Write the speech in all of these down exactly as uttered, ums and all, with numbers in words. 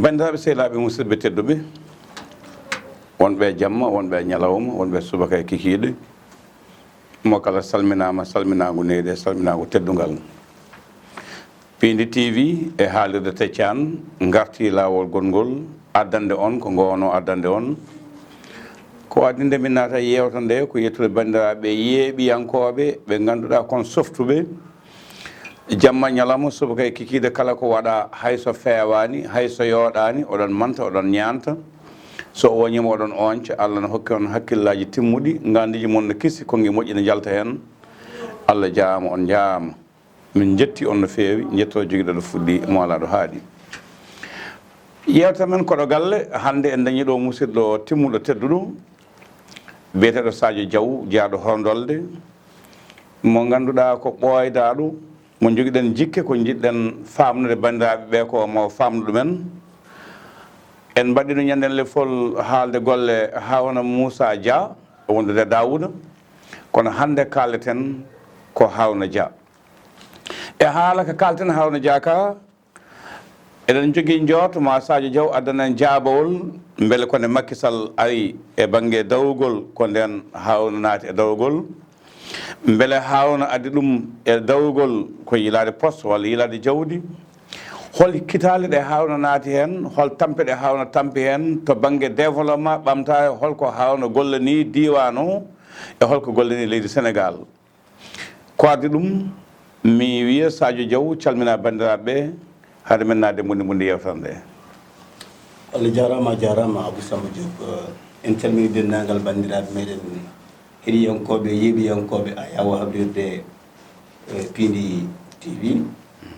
Banndiraaɓe, sehilaaɓe, musidɓe tedduɓe, wonɓe e jamma, wonɓe e ñalawma, wonɓe e subaka e kikiiɗe, mo kala salminaama, salminaango neyɗe, salminaango teddungal. Piindi T V e haalirde Teccaan ngartii laawol gongol addande on ko ngoowno addande on. Ko adii nde min naata e yeewtere nde ko yettude banndiraaɓe yeeɓiyankooɓe ɓe ngannduɗaa kon softuɓe. Jamma ñalawma, subaka e kikiiɗe, kala ko waɗaa, hay so feewaani, hay so yooɗaani, oɗon manta, oɗon ñaanta. So o woñiima, oɗon oñca. Allah no hokki on hakkillaaji timmuɗi, ngaandiiji mon no kisi, konngi moƴƴi no njalta heen. Allah jaaraama, on njaaraama. Min njettii on no feewi, njettoo jogiiɗo ɗo fuɗɗii, mo alaa ɗo haaɗi. Yeewtere men Koɗo Galle, hannde en dañii ɗo musidɗo timmuɗo tedduɗo, biyeteeɗo Sadio Diaw, jeyaaɗo Hoondolde, mo ngannduɗaa ko ɓooydaaɗo, mo njogiɗen jikke ko njiɗɗen faamnude banndiraaɓe ɓe ko mo faamnu ɗumen. En mbaɗino ñanden lefol haalde golle Harouna Moussa Dia, wondude Daouda, kono hannde kaaleten ko Harouna Dia. E haala ka kaalten Harouna Dia ka, eɗen njogii njoorto ma Sadio Diaw addana en jaabawol, mbele ko nde Macky Sall ari e bannge dawrugol, ko ndeen Harouna naati e dawrugol. Mbele Harouna addi ɗum e dawrugol ko yiilaade poste walla yiilaade jawdi? Hol kitaale ɗe Harouna naati heen? Hol tampe ɗe Harouna tampi heen to bannge développement ɓamtaare? Holko Harouna gollanii diiwaan o e holko gollanii leydi Senegaal? Ko addi ɗum, mi wiya Sadio Diaw, calmina banndiraaɓe ɓe, hade men naatde mbundi mbundi yeewtere nde. Allah jaaraama, a jaaraama Abou Samba Diop. Eh, en calmini denndaangal banndiraaɓe meɗen heɗiyankooɓe, yeeɓiyankooɓe Ayawo habrirde, eh, Piindi T V.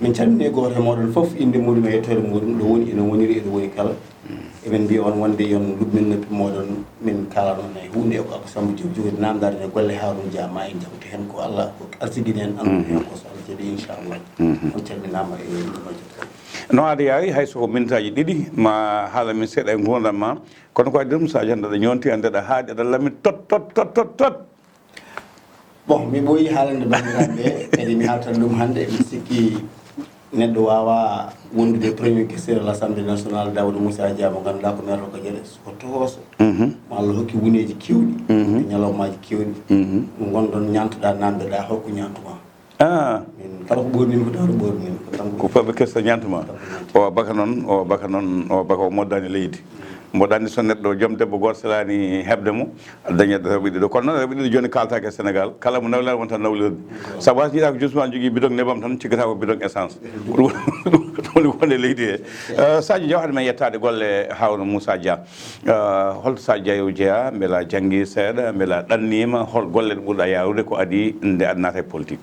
Min calmini gooto e mooɗon fof, innde muuɗum e yettoode muuɗum, ɗo woni, ene woniri, ene woni kala. Emin mbiya on wonde yon luɓmin noppi mooɗon, min kaalana on hay huunde e ko Abou Samba Diop jogori naamndaade e golle Harouna Dia, ma en njaɓto heen ko Allah ko arsigini en, anndude heen ko so Allah jaɓi, inchallah. On calminaama e njuurma jotta. No aada yaari, hay so ko minitaaji ɗiɗi, ma haala min seeɗa e nguurndam ma. Kono ko addi ɗum, so a jannda ɗo ñoonti, annde ɗa haaɗi, aɗa lammi tot, tot, tot, tot, tot. Bon, mi ɓooyi haalande banndiraaɓe ɓe, kadi mi haaltan ɗum hannde. Mi sikki neɗɗo waawaa wondude premier questeur de l'Assemblée nationale, Daouda Moussa Dia, mo ngannduɗaa ko maire Roka Guédé, so ko tokoso. Mhm. Mo Allah hokki wuneeji keewɗi, mhm, e ñalawmaaji keewɗi. Mhm. Mo ngonɗon ñaantoɗaa, naamndoɗaa, holko ñaantuma? Ah. Min kala ko ɓooymi ko tawde ɓooymi ko kanko. Ko fewɓe kessa ñaantuma. Kanko ñaanti. O baka noon, o baka noon, o baka o moddani leydi. Mboɗo anndi so neɗɗo, joom debbo gooto selaani heɓde mo, aɗa daña rewɓe ɗiɗo. Kono noon rewɓe ɗiɗo jooni kaaltaake e Sénégal. Kala mo nawliraa wonta nawlirde. Sabu hay so yiɗaa ko justement jogii bidon nebam tan, cikkata ko bidon essence. Ko ɗum, ɗum woni wonde leydi he. Eh, Sadio Diaw, hade men yettaade golle Harouna Moussa Dia. Eh, holto Sadio Diaw jeyaa? Mbela a janngii seeɗa? Mbela a ɗanniima? Hol golle ɗe ɓurɗa yaarude ko adii nde aɗa naata e politique?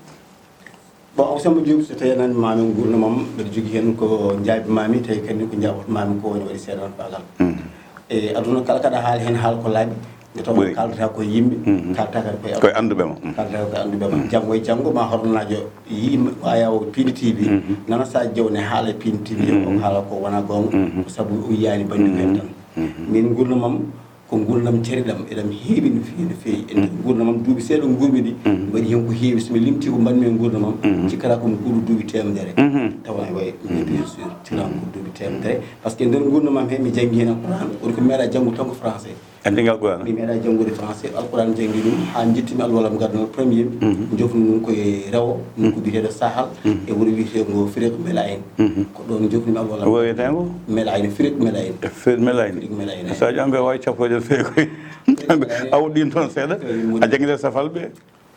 Bon, Abou Samba Diop, so tawii a nanii maami nguurndam am, mbeɗa jogii heen ko njaabimaami, tawi kadi ko njaabotomaami ko woni waɗi seeɗa faagal. Mhm. E aduna kala kaɗa haala heen haala ko laaɓi, nde tawnoo kaaldataa ko e yimɓe, mhm, kaaldataa kadi ko e, ko e annduɓe ma. Mhm. Kaaldataa ko e annduɓe ma. Mhm. Janngo e janngo ma hornaajo yii ko Ayawo Piindi T V, mhm, nana Sadio Diaw ne haala e Piindi T V, mhm, o haala ko wonaa goonga, mhm, ko sabu o yiyaani banndiɗo heen tan. Mhm. Min nguurndam am, ko nguurndam cariɗam, eɗam heewi no feewi, no feewi. E nder, mhm, nguurndam am, duuɓi seeɗa nguurmi ɗi, mhm, mi waɗi heen ko heewi. So mi limtii ko mbaɗmi e nguurndam am, mhm, cikkata ko mi guuru duuɓi teemedere. Mhm. Tawa ne wayi, mhm, bien sûr, cikkata ko duuɓi teemedere. Par ce que nder nguurndam am he, mi janngi heen Alquraan, woni ko mi meeɗaa janngude tan ko français. A janngi Alquraan? Mi meeɗaa janngude français, Alquraan janngi ɗum, haa njettii mi alwala am gaddanal premier, mhm, njofni ɗum ko e rewo, mhm, nokku biyeteeɗo Sahal, mhm, e wuro wiyeteengo Firiq Melayen. Mhm. Ko ɗoon njofni mi alwala. Ko wiyetee ngo? Melayen, Firiq Melayen. E Firiq Melayen. Firiq Melayen, eyi. Sadio, an kay waawi cappooje no feewi koy. Firiq Melayen. A wuɗɗiino toon seeɗa, eyi, a janngii nder safal ɓe.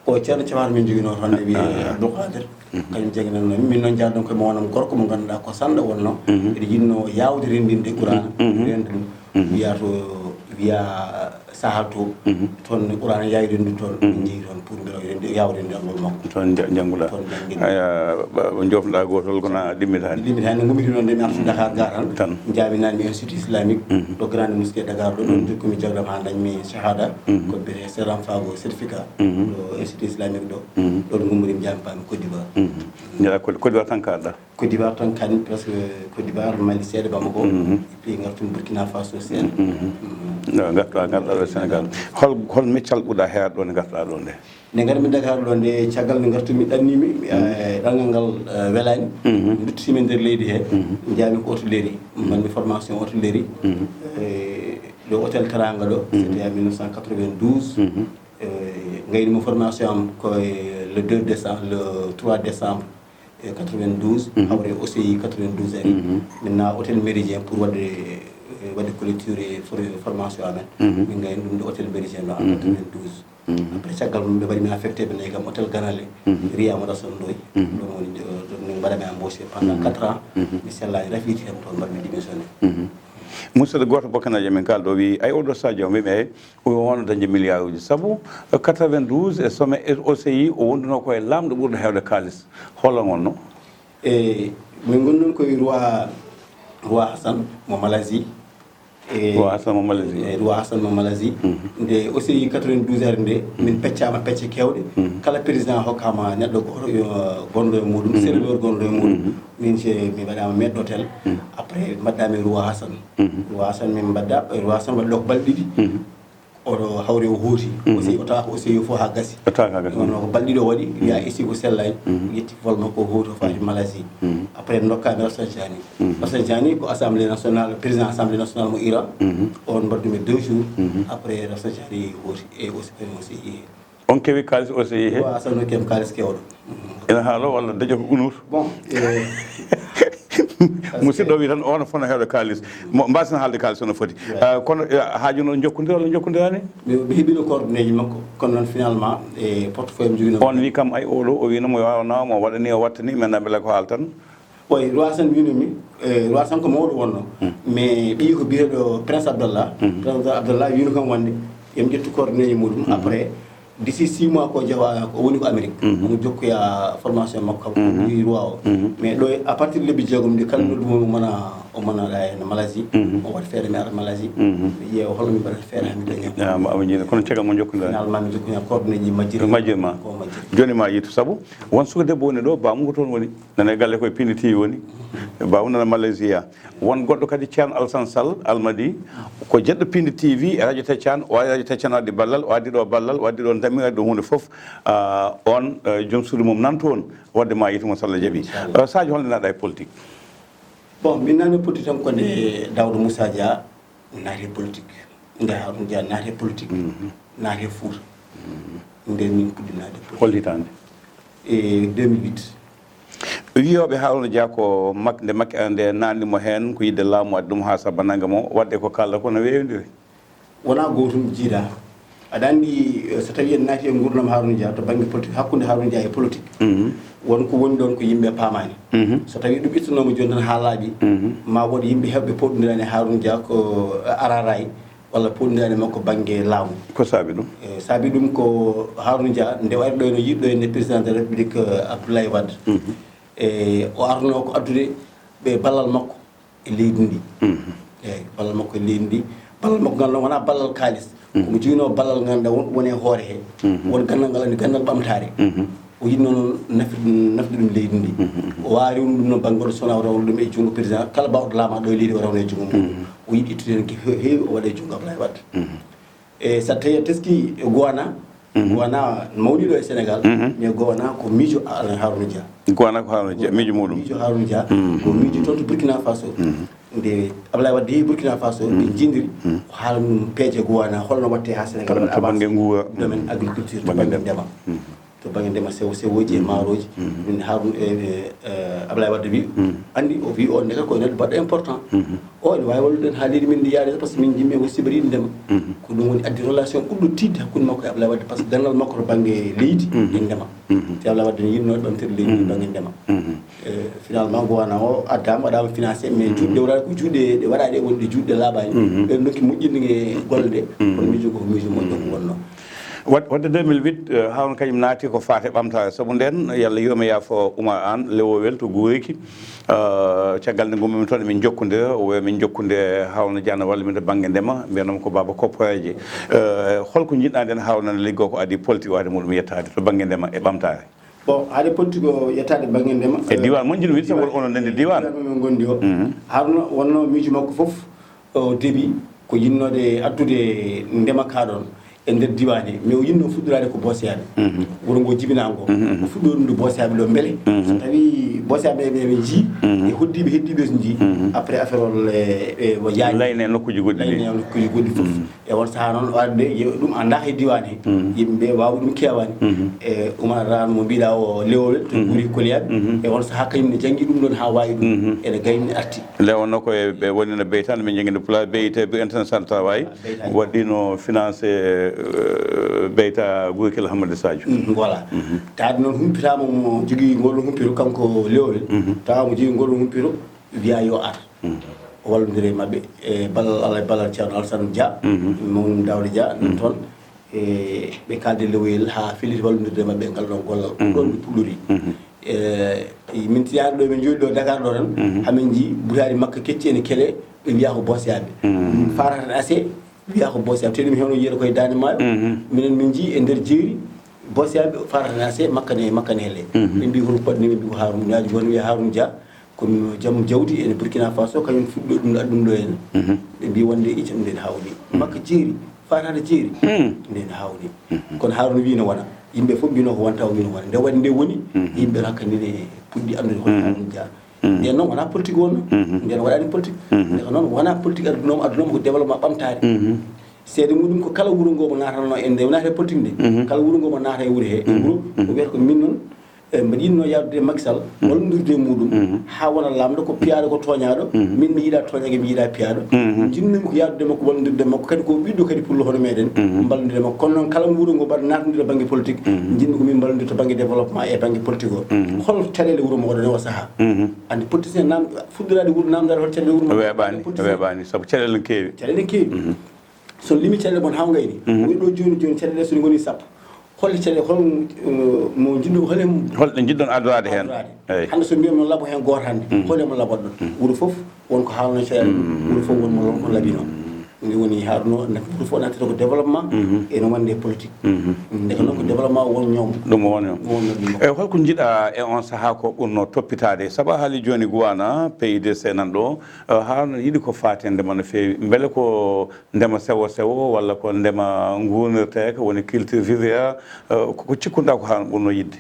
Ko Ceerno Camar min njoginoo hannde, wiyee, ah, Abdou Khadir. Mhm. Kañum jannginanno min. Min noon njaarɗen koye mawnam gorko mo ngannduɗaa ko sanɗa wonnoo. Mhm. Eɗen njiɗnoo yaawde renndinde Quraan, mhm, rennda ɗum. Mhm. Wiyaa to, wiyaa Sahal to, mhm, toon ne Quraan yaawi renndude toon. Mhm. Min njehi toon pour mbeɗa renndi, yaawa renndude alwol makko. Toon nja-, njannguɗaa. Toon njannginmi. Aya, ba-, ba njofnoɗaa gootol kono a ɗimmitaa. Mi ɗimmitaa, nde ngummitii noon nde mi artu Dakar ga tan. Tan. Njaabinaani mi Institut Islamique, mhm, ɗo Grande Mosquée Dakar ɗo, ɗo, mhm, jokkumi jagdam haa ndañmi shahada, mhm, ko biyetee Seeram Fago certificat, mhm, ɗo Institut Islamique ɗo. Mhm. Ɗoon ngummori mi jaami paami Côte d'Ivoire. Mhm. Njaɗa Côte, Côte d'Ivoire tan kaaɗɗaa? Côte d'Ivoire tan kaaɗmi, presque Côte d'Ivoire, Mali seeɗa, Bamako. Mhm. Et puis ngartumi Burkina Faso seeɗa. Mhm. Mhm. Ngartuɗaa, ngartuɗaa ɗo Sénégal. Hol, hol meccal ɓurɗaa heewaade ɗo nde ngartuɗaa ɗo nde? Nde ngarmi Dakar ɗo nde, caggal nde ngartumi ɗannimi, eh, ɗanngal ngal, eh, welaani. Mhm. Nduttitiimi e nder leydi he. Mhm. Njaami ko hôtellerie. Mhm. Mbaɗmi formation hôtellerie. Mhm. Eh, ɗo hôtel Teranga ɗo, mhm, c'était en mille neuf cent quatre-vingt-douze. Mhm. Eh, ngaynimi formation am ko e le deux décembre, le trois décembre, eh, quatre-vingt-douze, mhm, hawre O C I quatre-vingt-douze ari. Mhm. Min na hôtel Méridien pour waɗde, eh, waɗde collecture e for-, formation amen. Mhm. Min ngayni ɗum ɗo hôtel Méridien ɗo en, mhm, quatre-vingt-douze. Mhm. Après, caggal mum, ɓe mbaɗi min affecté, ɓe nayi kam hôtel Ganale, mhm, Riya Madason Ndoye. Mhm. Ɗon woni, ɗo, ɗon min mbaɗami embauché pendant, mhm, quatre ans. Mhm. Mi sellaani, rafiiti heen toon, mbaɗmi démissionné. Mhm. Musidɗo gooto Bokanaji men kaalɗo o wi, ay, oɗo Sadio, o mbimi, ay, o wona dañde milliard uji. Sabu, eh, quatre-vingt-douze e sommet O C I, o wonduno ko e laamɗo ɓurɗo heewde kaalis. Hol on wonno? E, min ngonnon ko e roi, roi Hassan mo Malaisie. E, roi Hassan mo Malaisie. E, roi Hassan mo Malaisie. Mhm. Nde O C I quatre-vingt-douze ari nde, mhm, min peccaama pecce keewɗe. Mhm. Kala président hokkaama neɗɗo gooto yo gonɗo e muɗum, mhm, serveur gonɗo e muɗum. Mhm. Min je, mi waɗaama maître d'hôtel. Mhm. Après, mbaɗɗaami roi Hassan. Mhm. Roi Hassan min mbaɗda, roi Hassan waɗi ɗo ko balɗe ɗiɗi. Mhm. Oɗo hawri o hooti. Mhm. O C I o tawa ko O C I o fof haa gasi. O tawa ko haa gasi. Wonno ko balɗe ɗiɗi o waɗi, mhm, wiya ici o sellaani, mhm, yetti vol makko o hooti o faati, mhm, Malaisie. Mhm. Après ndokkaami Rafsanjani. Mhm. Rafsanjani ko Assemblée nationale, président Assemblée nationale mo Iran. Mhm. On mbaɗdumi deux jours. Mhm. Après Rafsanjani hooti e O C I. On kewi kaalis O C I he? Wa, Hassan o kewi kaalis keewɗo. Mhm. Ina haalo walla daño ko unoto? Bon, eh, musidɗo wi tan, o no fona heewde kaalis. Mo, mbaasina haalde kaalis, o no foti. Yeah. Ah, kono, eh, haaju no jokkondira walla jokkondiraani? Mi, mi heɓino coordonnéeji makko, kono noon, finalement, e portefeuille am joginoo. On wi kam, ay, oɗo, o wino mo waawno, mo waɗani, o wattani, mi anndaa mbela ko haal tan. Oy, roi Hassan wino mi, eh, roi Hassan ko mawɗo wonno. Hmm. Mais ɓiyi ko biyeɗo Prince Abdallah, hmm, Prince Abdallah wino kam wonde, yo mi ƴettu coordonnéeji muɗum. Hmm. Après, d'ici six mois ko jawa, o woni ko Amérique. Mhm. Omo jokkoya formation makko kam, mhm, ko ɓuri roi o. Mhm. Mais ɗo e, à partir de lebbi jeegom ɗi, kala, mhm, noddu mo, o mana, o mana ɗa e Malaisie. Mhm. O waɗi feere mi ara Malaisie. Mhm. Mi ƴeewa hol mi mbaɗata feere haa mi daña. Ah, ma, awa jiiɗa. Kono caggal mo jokkondiraa? Finalement, mi jokkondiraa coordonnéeji majjiri. Majjiri ma. Ko majjiri. Jooni ma yettu, sabu won suka debbo woni ɗo, baamu ko toon woni. Nana e galle koye Pindi T V woni. Baamu nana Malaysia. Won goɗɗo kadi, Ceerno Alassane Sall Almadi, ko jeɗɗo Pindi T V e Radio Teccan, o ari Radio Teccan o addi ballal, o addi ɗo ballal, o addi ɗo ndammi, o addi ɗo huunde fof. Ah, on, eh, joom suudu mum nan toon, wadde ma yitu mo so Allah jaɓi. Inchallah. Eh, Sadio, holno naɗa e politique? Bon, min nani politique tan ko nde Daouda Moussa Dia naati politique. Nde Harouna Dia naati politique. Mhm. Naati Fouta. Mhm. Nde min puɗɗi naati politique. Hol hitaande? E deux mille huit. Wiyooɓe Harouna Dia ko mak-, nde mak-, nde naatni mo heen, ko yiɗde laamu addi ɗum haa sabu nannga mo, waɗde ko kaalda ko no weewindiri. Wonaa gootum jiidaa. Aɗa anndi, eh, so tawii en naati e nguurndam Harouna Dia to bannge politique, hakkunde Harouna Dia e politique, mhm, won ko woni ɗoon ko yimɓe paamaani. Mhm. So tawii ɗum ittanooma jooni tan haa laaɓi, mhm, ma wood yimɓe heewɓe pooɗondiraani e Harouna Dia ko, eh, araaraay, walla pooɗondiraani e makko bannge laamu. Ko saabi ɗum? Eh, saabi ɗum ko Harouna Dia, nde o ari ɗo ene, o yiɗɗo ene président de la République, eh, Abdoulaye Wade. Mhm. E o arno ko addude ɓe ballal makko e leydi ndi. Mhm. Eeyi, ballal makko e leydi ndi. Ballal makko ngal noon wonaa ballal kaalis. Mhm. Ko mo joginoo ballal ngal ngal won, woni e hoore he. Mhm. Won ganndal ngal anndi ganndal ɓamtaare. Mhm. O yiɗno noon nafde, nafde ɗum leydi ndi. Mhm, mhm. O waawi rewnude ɗum noon bannge goɗɗo, so wonaa o rewna ɗum e junngo président. Kala baawɗo laamaade ɗo e leydi o rewna e junngo mum. Mhm. O yiɗi ittude heen ko he-, heewi o waɗa e junngo Abdoulaye Wade. Mhm. E so tawii a teskii Goana, mhm, Goana mawniiɗo e Sénégal, mhm, mais Goana ko miijo Alain Harouna Dia. Goana ko Harouna Dia, miijo muɗum. Miijo Harouna Dia, mhm, ko miijo toon to Burkina Faso. Mhm. Nde Abdoulaye Wadde yehi Burkina Faso, ɓe, mhm, njindiri, mhm, o haalani ɗum peeje Goana, holno waɗte haa Sénégal waɗa avancé. To bannge nguura. Domaine agriculture, to bannge ndema. Mhm. To bannge ndema sewo sewooji e, mhm, maarooji. Mhm. Min Harouna, e, e, e, Abdoulaye Wadde wi, mhm, anndi o wi on ndeke ko neɗɗo baɗɗo important. Mhm. O ene waawi wallude en haa leydi men ndi yaade, par ce que min njimmi ko sibiri ndema. Mhm. Ko ɗum woni addi relation ɓurɗo tiiɗde hakkunde makko e Abdoulaye Wadde, par ce que ganndal makko to bannge leydi, mhm, e ndema. Mhm. Te Abdoulaye Wadde ne yiɗnoo ɓamtorde leydi ndi, mhm, bannge ndema. Mhm. Eh, finalement, Goana o addaama, waɗaama financé, mais, mhm, juuɗe waɗaani ko juuɗe ɗe waɗaani e wonde juuɗe laaɓaani. Mhm. Ɓe ndokki moƴƴinde e golle ɗe, mhm, kono miijo ko miijo moƴƴo ko, mhm, wonnoo. Wad-, wadde deux mille huit, eh, Harouna kañum naati ko faate ɓamtaare. Sabu ndeen, yo Allah yurmo yaafo Oumar Anne, Lewowel to Guuriki. Eh, caggal nde ngummimi toon, emin njokkondira, o wiya min njokkonde, Harouna Dia ne walla min to bannge ndema, mbiyanoo ko Baaba Kopporeeje. Eh, holko njiɗɗaa ndeen Harouna ne liggoo ko adii politique o ade muɗum yettaade to bannge ndema e ɓamtaare? Bon, hade politique o yettaade bannge ndema, e, eh, diiwaan mon, jiɗmi wiide, sabu onon ndenndi diiwaan. Diiwaan mo min ngondi o. Mhm. Harouna wonnoo miijo makko fof, o debi O yinnode addude ndema ka ɗon e nder diiwaan he, mais o yinno fuɗɗoraade ko Boosiyaaɓe. Wuro ngo jibinaa ngo. O fuɗɗori ɗum ɗo Boosiyaaɓe ɗo mbele. So tawii Boosiyaaɓe ɓe, ɓe njii, e hoddiiɓe heddiiɓe so njii, après affaire o, e, e, o yaani. Layne e nokkuuji goɗɗi ɗi. Layne e nokkuuji goɗɗi fof. E on sahaa noon, o arde, yo-, ɗum anndaaka e diiwaan he. Yimɓe ɓe waawi ɗum keewaani. E Umar Raan mo mbiɗa o Lewowel, to Guuri Koliyaaɓe. E on sahaa kañum ne janngi ɗum ɗon haa waawi ɗum. Ene gayni arti. Nde wonnoo ko e, ɓe woni no Beytaan, min njanngi no Pulaar, B I T, Bureau International Travail, Beytaan. Waɗɗiino financé, euh, Beyta Guykil Hamadi Sadio. Voilà. Taade noon humpitaama mo jogii ngol humpito, kanko Lewowel. Tawa mo jogii ngol humpito, wiya yo ar. O wallondira e maɓɓe, e ballal Allah, e ballal Ceerno Alassane Dia, Mawnum Daouda Dia, nan toon. E ɓe kaalde Lewowel haa felliti wallondirde e maɓɓe e ngal ɗon gollal. Ɗum ɗon ɓe puɗɗori. E, min tiyaani ɗo, min njooɗi ɗo Dakar ɗo tan, hamin njii butaali makka kecci ene kele, ɓe mbiya ko Boosiyaaɓe. Faataten ase, wiya ko Boosiyaaɓe. Te ɗum hewno yiyata koye Daande Maayo. Minen min njii e nder jeeri, Boosiyaaɓe, faataten ase, makka ne, makka ne hele. Ɓe mbi ko ɗum paɗni, ɓe mbi ko Haaruna, ñaaji won wiya Haaruna Dia, ko jom jawdi ene Burkina Faso, kañum fuɗɗo ɗum, ɗum ɗo heen. Ɓe mbi wonde icca ɗum nde hawni. Makka jeeri, faataade jeeri, nde hawni. Kono Haaruna wi no wona. Yimɓe fof mbino ko wonta, o wi no wona. Nde waɗi nde woni, yimɓe hakkadi ne puɗɗi anndude hoto Haaruna Dia. Nden noon wonaa politique wonno. Nden waɗaani politique. Nde ko noon wonaa politique addunooma, addunooma ko développement ɓamtaare. Seede muɗum ko kala wuro ngo mo naatannoo en, nde naata e politique nde, kala wuro ngo mo naata e wuro he, e wuro, o wiyata ko min noon, e, mbaɗa yiɗnoo yahdude e Macky Sall, wallondirde e muɗum, haa wona laamɗo, ko piyaaɗo, ko tooñaaɗo, min mi yiɗaa tooñaange, mi yiɗaa piyaaɗo. Njiɗnoomi ko yahdude e makko, wallondirde e makko, kadi ko ɓiɗɗo kadi pullo hono meɗen, wallondirde e makko. Kono noon kala wuro ngo mbaɗa naatnondirde e bannge politique, njiɗmi ko min mballondirta bannge développement e bannge politique o. Hol caɗeele wuro moɗon e o sahaa? Anndi politicien nam-, fuɗɗoraade wuro naamndaade hol caɗeele wuro moɗon. Weeɓaani, weeɓaani, sabu caɗeele ne keewi. Caɗeele ne keewi. So limi caɗeele mon haa ngayni, woni ɗo jooni jooni caɗeele so ngoni sappo. Hol caɗeele, hol, eh, mo njiɗɗo, hol e mo holɗe njiɗɗon addoraade heen? Addoraade. Eey. Hannde so mbiyen noon labo heen gooto hannde, hol e mo laboɗon? Wuro fof won ko haalno caɗeele, wuro fof won mo, won ko labino. Nde woni haalno, wuro fof nattata ko développement, ene wonde e politique. Nde ko noon ko développement won ñoom. Ɗum won ñoom. Won ñoom. Eey, holko njiɗa e on sahaa ko ɓurno toppitaade? Sabu a haali jooni Guwana, P I D C nan ɗo, eh, haalno yiɗi ko faati e ndema no feewi. Mbele ko ndema sewo sewo walla ko ndema nguurnirteeka, woni culture vivrière, eh, ko, ko cikkuɗaa ko haa ɓurno yiɗde?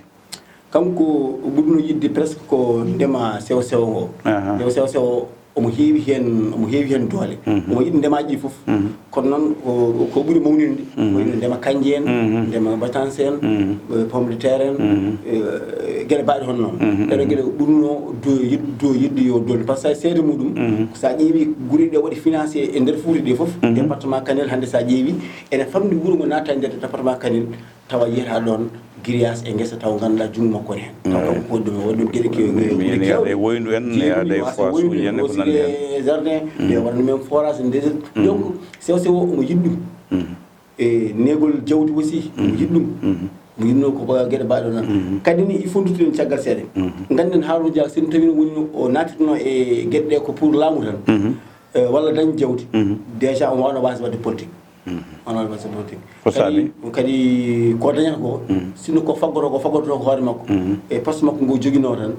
Kanko o ɓurno yiɗde presque ko ndema sewo sewo ngo. Aha. Ndema sewo sewo omo heewi heen, omo heewi heen doole. Omo yiɗi ndemaaji ɗi fof. Kono noon ko, ko ɓuri mawninde, ko woni ndema kanje en, ndema batanse en, eh, pomme de terre en, eh, geɗe mbaɗe hono noon. Ɗeɗo geɗe ɓurno do-, yiɗ-, do-, yiɗde yo doole. Par ce que seede muɗum, so a ƴeewi gure ɗe waɗi financé e nder Fuuta ɗe fof, département Kanel hannde so a ƴeewi, ene famɗi wuro ngo naata e nder département Kanel, tawa yiyata ɗoon grillage e ngesa, tawa ngannduɗaa junngo makko ne heen. Tawa kanko ko waɗi ɗum, waɗi ɗum geɗe kew-, mi, mi, geɗe mi, keewɗe. Yaade woyndu en, yaade foire suuji en, ko nanndi heen. Jardin, ɓe waɗani men forage, nde, donc, sewo sewo omo yiɗi ɗum. E neegol jawdi aussi, omo yiɗi ɗum. Mo yiɗno ko ba-, geɗe mbaɗe noon. Kadi ni, il faut nduttuɗen caggal seeɗa. Ngannden Harouna Dia, so tawii woni o naatirno e geɗe ɗe ko pour laamu tan, eh, walla dañ jawdi, déjà omo waawno waasde waɗde politique. Omo waawno waasde politique. Ko saabi? Kadi, kadi ko dañata ko, sinno ko faggoto, ko faggoto ko hoore makko, e poste makko ngo joginoo tan,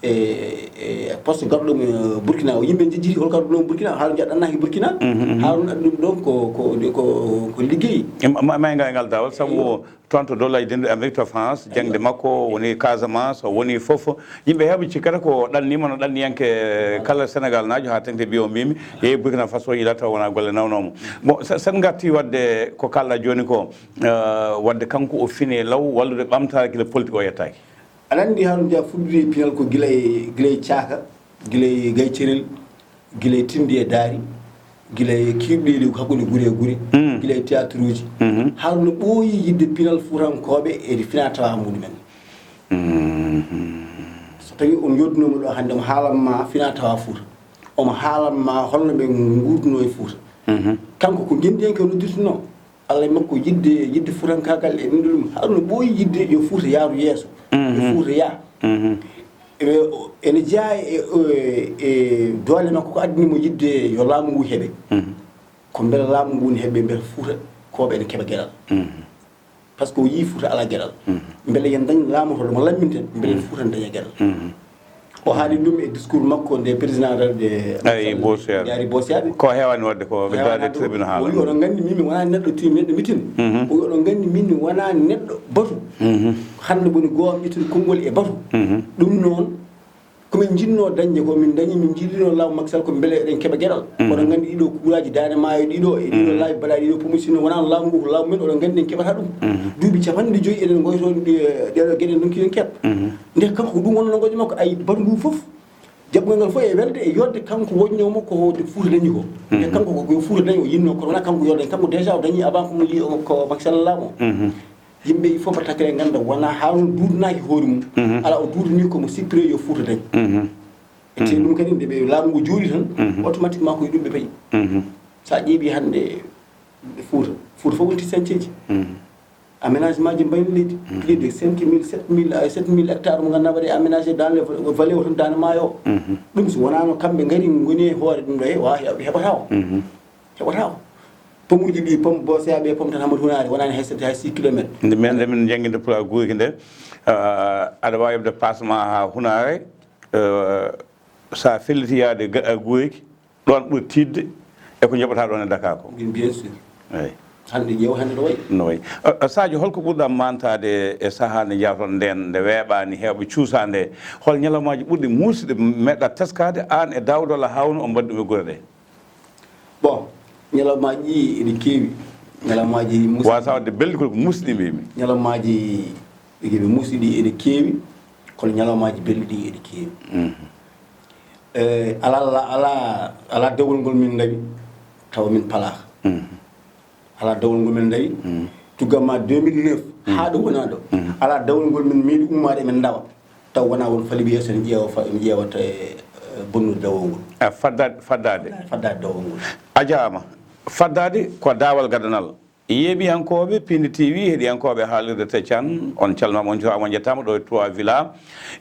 e, e poste garɗo ɗum, eh, Burkina o, yimɓe njejjiti hol garɗo ɗum Burkina, Harouna Dia ɗannaaki Burkina, Harouna addi ɗum ɗon ko, ko, ko, ko liggey. E ma, ma, ma e ngal, e ngal daawol, sabu o toon to Dowlaaji Denɗuɗi Amérique, to France, jaŋde makko woni Casamance, o woni fof. Yimɓe heewɓe cikkata ko ɗanniima no ɗanniyanke kala Senegal naajo, haa teŋti mbiyo mbimi, yehi Burkina Faso, yiila taw wona golle nawnoomo. Bon, se-, sen ngarti waɗde ko kalɗa jooni ko, eh, waɗde kanko o fini law wallude ɓamtaare gila politique o yettaaki. Aɗa anndi Harouna Dia fuɗɗori e pinal ko gila e, gila e caaka, gila e gaycerel, gila e tinndi e daari, gila e kiiɗɗeeli hakkunde gure e gure, gila e théâtre uji. Harouna ɓooyi yiɗde pinal Fuutankooɓe e fina tawa muɗumen. So tawii o jooɗdinooma ɗo hannde, omo haalan ma fina tawa Fuuta. Omo haalan ma holno ɓe nguurduno e Fuuta. Kanko ko ngenndiyanke o noddirtunoo. Allah e makko yiɗde, yiɗde fuutankaagal e ɗum ɗo ɗum. Harouna ɓooyi yiɗde yo Fuuta yaaru yeeso. Yo Fuuta yaa. E, o, ene jeyaa e, e, e doole makko ko addani mo yiɗde yo laamu ngu heɓe. Ko mbela laamu ngu ne heɓe, mbela Fuutankooɓe ene keɓa geɗal. Par ce que o yii Fuuta alaa geɗal. Mbela yen dañ laamu hoto mo lamminten, mbela Fuuta ne daña geɗal. O haali ɗum e discours makko nde président de Ay, Bosiyaaɓe. Yaari Bosiyaaɓe. Ko heewani waɗde ko ɓe daade tribunal O wi oɗon nganndi min mi wonaa neɗɗo ti neɗɗo mitin. O wi oɗon nganndi min mi wonaa neɗɗo batu. Hannde woni goo am ƴettude konngol e batu. Ɗum noon, ko min njinnoo dañde ko min dañi, min njiɗinoo laamu Macky Sall ko mbele eɗen keɓa geɗal. Oɗon nganndi ɗiɗo kuuraaji daande maayo ɗiɗo e ɗiɗo laabi baɗaaɗi ɗiɗo promotion wonaa laamu ngu ko laamu men, oɗon nganndi en keɓata ɗum. Duuɓi capanɗe joyi eɗen ngoytoo ɗeɗo geɗe donki en keɓ. Nde kanko ko ɗum wonnoo ngoƴo makko ay batu ngu fof. Jaɓgol ngal fof e welde e yodde kanko woƴnoomo ko hoto Fuuta dañi ko. E kanko ko yo Fuuta dañi o yinnoo kono wonaa kanko yo dañi kanko déjà o dañi avant ko mo li ko Macky Sall laamu o. Yimɓe il faut mbaɗa takkere ngannda wonaa haa no duudunaaki hoore mum. Alaa o duudunii ko mo sippiree yo Fuuta dañ. E te ɗum kadi nde ɓe laamu ngu jooɗi tan automatiquement ko e ɗum ɓe payi. So a ƴeeɓi hannde Fuuta, Fuuta fof wonti sañceeji. Aménagement ji mbayni leydi plus de cinq mille sept mille ay sept mille hectares mo ngannduɗaa waɗi aménagé dans les vallées o tan daande maayo o. Ɗum so wonaano kamɓe ngari ngoni e hoore ɗum ɗo e wa heɓata o heɓata o. Pomuji ɗi pom Bosiyaaɓe pom tan Hamadu Hunaare wonaani hay sept hay six kilomètres. Nde men nde min njannginta pulaar guurki nde aɗa waawi heɓde pasma haa Hunaare. So a felliti yaade Guurki, ɗoon ɓuri tiiɗde e ko njoɓataa ɗoon e Dakar ko. Bien sûr. Eey. Hannde ƴeew hannde no wayi. No wayi. Sadio, hol ko ɓurɗaa maantaade e sahaa nde njahton ndeen, nde weeɓaani heewɓe cuusaa nde? Hol ñalawmaaji ɓurɗi muusde meeɗɗaa teskaade aan e Daawuda walla Haawna on mbaɗi ɗum e gure ɗee? Bon, ñalawmaaji ɗi eɗi keewi. Ñalawmaaji muusɗi. Waasa waɗde belɗi ko muusɗi mbiymi. Ñalawmaaji ɗi keewi muusɗi ɗi eɗi keewi, kono ñalawmaaji belɗi ɗi eɗi keewi. Eh, alaa alaa alaa dewol ngol min ndawi tawa min palaaka. Alaa dewol ngol min ndawi. Tugga ma deux mille neuf haa ɗo wonaa ɗo. Alaa dewol ngol min meeɗi ummaade emin ndawa taw wonaa won falibi yeeso ene ƴeewa fa ene ƴeewata e bonnude dewol ngol. A faddaade faddaade. Faddaade dewol ngol. A jaaraama. Faddaade ko daawal gadanal. Yeeɓiyankooɓe Pindi T V, heɗiyankooɓe haalirde Teccan, on calmaama, on njuuraama, on njettaama ɗo e Trois Villa.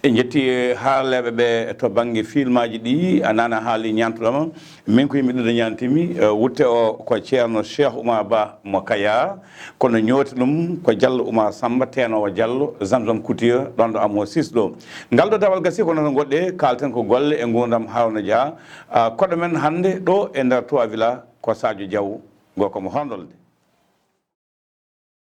En njetti haarleeɓe ɓe to bannge filmaaji ɗi, a nana haali ñaantuɗoma. Min ko yimɓe ɗiɗo ñaantimi. Wutte o ko Ceerno Cheikh Oumar Ba mo Kayar, kono ñooti ɗum ko Diallo Oumar Samba, teenoowo Diallo, Zamzam Couture, ɗoon ɗo Amo Sis ɗo. Ngal ɗo dawal gasi kono no ngoɗɗe, kaalten ko golle e nguurndam Harouna Dia. Koɗo men hannde ɗo e nder Trois Villa ko Sadio Diaw. Ngoo ko mo Hondolde.